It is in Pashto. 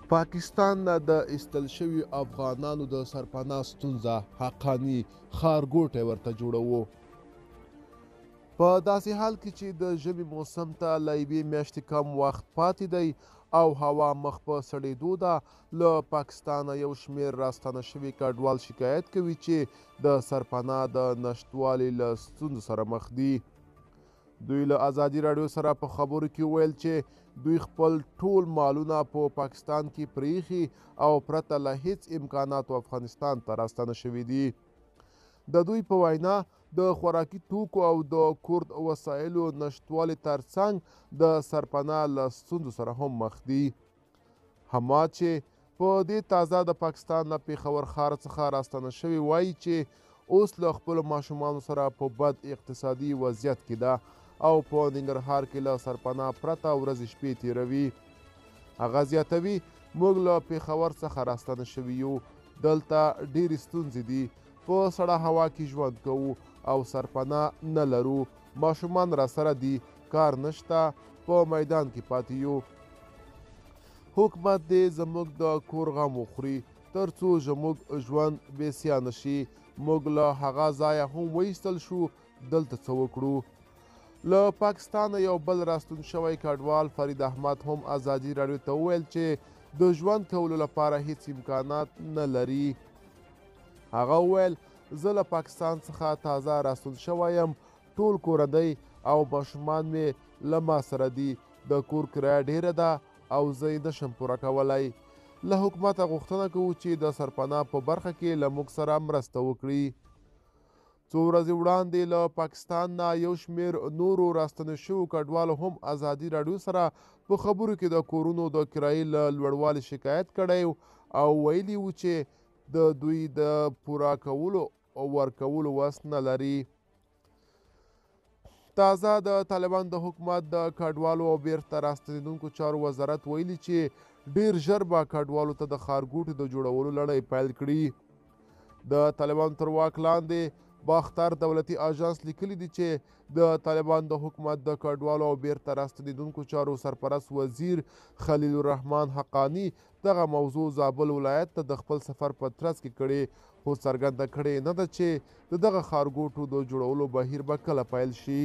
پاکستان نه د ایستل شویو افغانانو د سرپناه ستونزه، حقاني ښارګوټی ورته جوړوو. په داسې حال کې چې د ژمي موسم ته له یوې میاشتې کم وخت پاتې دی او هوا مخ په سړېدو ده، له پاکستانه یو شمېر راستانه شوي کډوال شکایت کوي چې د سرپناه د نشتوالي له ستونزو سره مخ دي. دوی له ازادي راډیو سره په خبرو کې وویل چې دوی خپل ټول مالونه په پاکستان کې پرېښي او پرته له هیڅ امکاناتو افغانستان ته راستانه شوي دي. د دوی په وینا، د خوراکي توکو او د کورد وسایلو نشتوالي ترڅنګ د سرپناه له ستونزو سره هم مخ دي. حماد چې په دې تازه د پاکستان له پېښور ښار څخه راستانه شوې، وایي چې اوس له خپلو ماشومانو سره په بد اقتصادي وضعیت کې ده او په ننګرهار کې له سرپناه پرته ورځې شپې تېروي. هغه زیاتوي، موږ له پېښور څخه راستانه شوي یو، دلته ډېرې ستونزې دي، په سړه هوا کې ژوند کوو او سرپناه نه لرو، ماشومان راسره دي، کار نشته، په میدان کې پاتې یو. حکومت دې زموږ د کور غم وخوري تر څو زموږ ژوند بېسیا نه شي. موږ له هغه ځایه هم وایستل شو، دلته څه وکړو؟ له پاکستانه یو بل راستون شوی کډوال فرید احمد هم ازادي راډیو ته وویل چې د ژوند کولو لپاره هیڅ امکانات نه لري. هغه وویل، زه له پاکستان څخه تازه راستون شوی یم، ټول کورنۍ او ماشومان مې له ما سره دي، د کور کرایه ډېره ده او زه یې نشم پوره کولی. له حکومته غوښتنه کوو چې د سرپناه په برخه کې له موږ سره مرسته وکړي. څو ورځې وړاندې له پاکستان نه یو شمېر نورو راستنو شوو کډوالو هم ازادي راډیو سره په خبرو کې د کورونو د کرایې له لوړوالي شکایت کړی او ویلي وو چې د دوی د پوره کولو او ورکولو وس نه لري. تازه د طالبانو د حکومت د کډوالو او بیرته راستنېدونکو چارو وزارت ویلي چې ډیر ژر به کډوالو ته د ښارګوټي د جوړولو لړۍ پیل کړي. د طالبانو تر واک لاندې باختر دولتي آژانس لیکلي دي چې د طالبانو د حکومت د کډوالو او بیرته راستنېدونکو چارو سرپرست وزیر خلیل الرحمن حقاني دغه موضوع زابل ولایت ته د خپل سفر په ترڅ کې کړې، خو څرګنده کړې نه ده چې د دغه ښارګوټو د جوړولو بهیر به کله پیل شي.